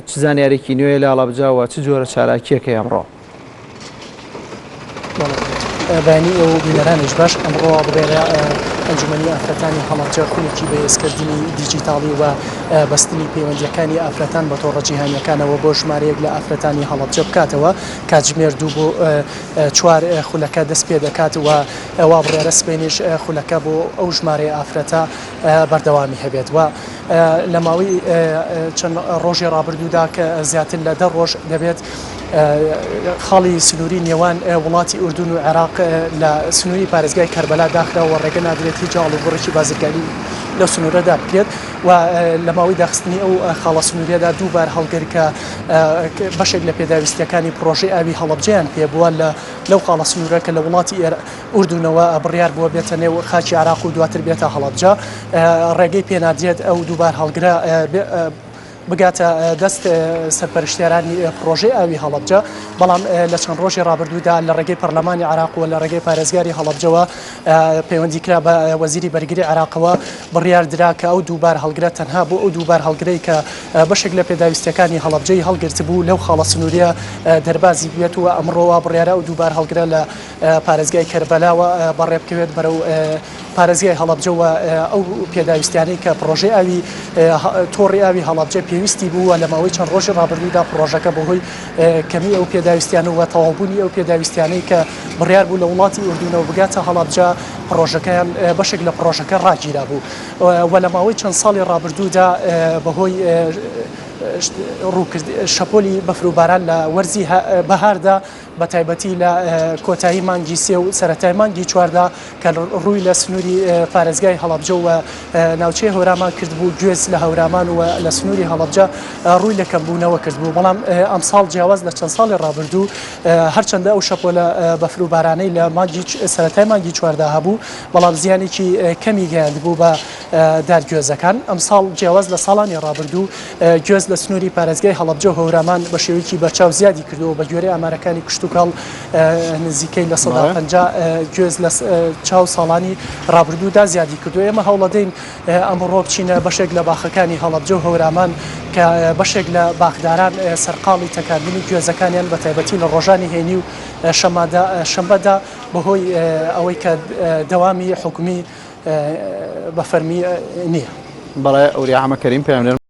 چ زانیارێکی نوێ لە هەڵەبجە و چ جۆرە چالاکییەک هەیە ئەمڕۆ؟ بەیانی ئێوە و بینەرانیش باش ئەمڕۆ بڕیارە ئەنجومەنی ئافرەتانی هەڵەبجە خولێکی بەهێزکردنی دیجیتاڵی و بەستنی پەیوەندییەکانی ئافرەتان بە تۆڕە جیهانییەکانەوە بۆ ژمارەیەک لە ئافرەتانی هەڵەبجە بکاتەوە کاتژمێر دوو بۆ چوار خولەکە دەست پێ دەکات و وا بڕیارە سبەینێش خولەکە بۆ ئەو ژمارەیە ئافرەتە بەردەوامی هەبێت و لە ماوەی چەند ڕۆژی ڕابردوودا کە زیاتر لە دە ڕۆژ دەبێت خاڵی سنووری نێوان وڵاتی ئوردون و عێراق لە سنووری پارێزگای کەربەلا داخراوە ڕێگە نادرێت هیچ ئاڵوگۆڕێکی بازرگانی لەو سنوورەدا بکرێت و لە ماوەی داخستنی ئەو خاڵە سنووریەدا دوو بار هەڵگر کە بەشێک لە پێداویستیەکانی پرۆژەی ئاوی هەڵەبجەیان پێبووە لە لەو خاڵە سنوورە کە لە وڵاتی ئوردونەوە بڕیار بووە بێتە نێو خاکی عێراق و دواتر بێتە هەڵەبجە ڕێگەی پێنادرێت ئەو دووبار هەڵگرە بگاتە دەست سەرپەرشتیارانی پڕۆژەی ئاوی هەڵەبجە، بەڵام لە چەند ڕۆژی ڕابردوودا لە ڕێگەی پەرلەمانی عێراق و لە ڕێگەی پارێزگاری هەڵەبجەوە پەیوەندی کرا بە وەزیری بەرگری عێراقەوە بڕیار درا کە ئەو دوو بارهەڵگرە تەنها بۆ ئەو دوو بارهەڵگرەی کە بەشێک لە پێداویستیەکانی هەڵەبجەی هەڵگرتبوو لەو خاڵە سنووریە دەربازی بێت و ئەمڕۆ وا بڕیارە ئەو دوو بارهەڵگرە لە پارێزگای کەربەلاوە بەڕێبکەوێت بەرەو پارێزگای هەڵەبجە و ئەو پێداویستیانەی کە پڕۆژەی ئاوی تۆڕی ئاوی هەڵەبجە پێویستی بوو و لە ماوەی چەند ڕۆژی ڕابردوودا پڕۆژەکە بەهۆی کەمی ئەو پێداویستیانە و تەواوبوونی ئەو پێداویستیانەی کە بڕیار بوو لە وڵاتی ئوردونەوە بگاتە هەڵەبجە پڕۆژەکەیان بەشێک لە پڕۆژەکە ڕاگیرابوو و لە ماوەی چەند ساڵی ڕابردوودا بەهۆی ڕووکرد شەپۆلی بەفر و باران لە وەرزی بەهاردا بە تایبەتی لە کۆتایی مانگی سێ و سەرەتای مانگی چواردا کە ڕووی لە سنووری پارێزگای هەڵەبجە و ناوچەی هەورامان کردبوو، گوێز لە هەورامان و لە سنووری هەڵەبجە ڕووی لە کەمبوونەوە کردبوو، بەڵام ئەمساڵ جیاواز لە چەند ساڵی ڕابردوو هەرچەندە ئەو شەپۆلە بەفر و بارانەی لە مانگی سەرەتای مانگی چواردا هەبوو، بەڵام زیانێکی کەمی گەیاندبوو بە دار گوێزەکان. ئەمساڵ جیاواز لە ساڵانی ڕابردوو گوێز لە سنووری پارێزگای هەڵەبجە و هەورامان بە شێوەیەکی بەرچاو زیادی کردووە، بە گوێرەی ئامارەکانی کشتوکاڵ نزیکەی 50% گوێز لە چاو ساڵانی ڕابردوودا زیادی کردووە. ئێمە هەوڵەدەین ئەمڕۆ بچینە بەشێک لە باخەکانی هەڵەبجە و هەورامان کە بەشێک لە باخداران سەرقاڵی تەکاندنی گوێزەکانیان بە تایبەتی لە ڕۆژانی هەینی و شەممەدا بەهۆی ئەوەی کە دەوامی حکومی بە فەرمی نییە. بەڵێ وریا حەمە کەریم پەیامنێرمان.